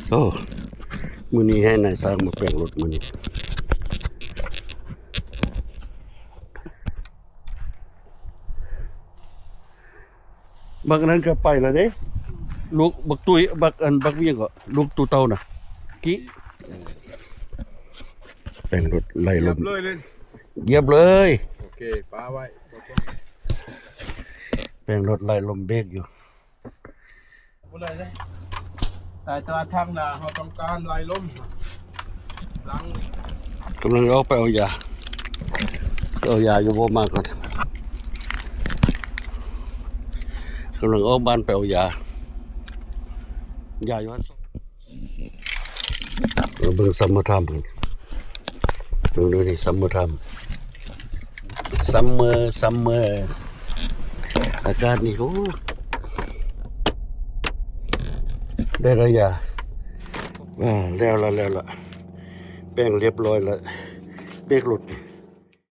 ໂອ້ ມື້ນີ້ໃຫ້ນາຍຊ່າງມາແປງລົດມື້ນີ້. ບັກນັ້ນກໍໄປແລ້ວເດ້ ລູກບັກຕຸ້ຍ ບັກອັນ ບັກຫຍັງກໍ ລູກຕູ້ເຕົ່ານະ ກິ ແປງລົດໄລ່ລົມ ຢຽບເລີຍ ໂອເຄ ປາໄວ້ ແປງລົດໄລ່ລົມເບກຢູ່. ບໍ່ໄດ້ເດ້ ແຕ່ວ່າທາງໜ້າເຮົາຕ້ອງການໄລ່ລົມ ຫຼັງ ກຳລັງອອກໄປເອົາຢາ ໄປເອົາຢາຢູ່ບໍ່ ມາກ່ອນ ກຳລັງອອກບ້ານໄປເອົາຢາ ຢາຢູ່ຫັ້ນ. ເບິ່ງ summer time ເບິ່ງ ເບິ່ງດູນີ້ summer time summer summer ອາກາດນີ້ ໂອ້ ໄດ້ຫຼາຍຢາ ອ່າ ແລ້ວລະ ແລ້ວລະ ແປງລຽບຮ້ອຍລະ ເບກລົດ.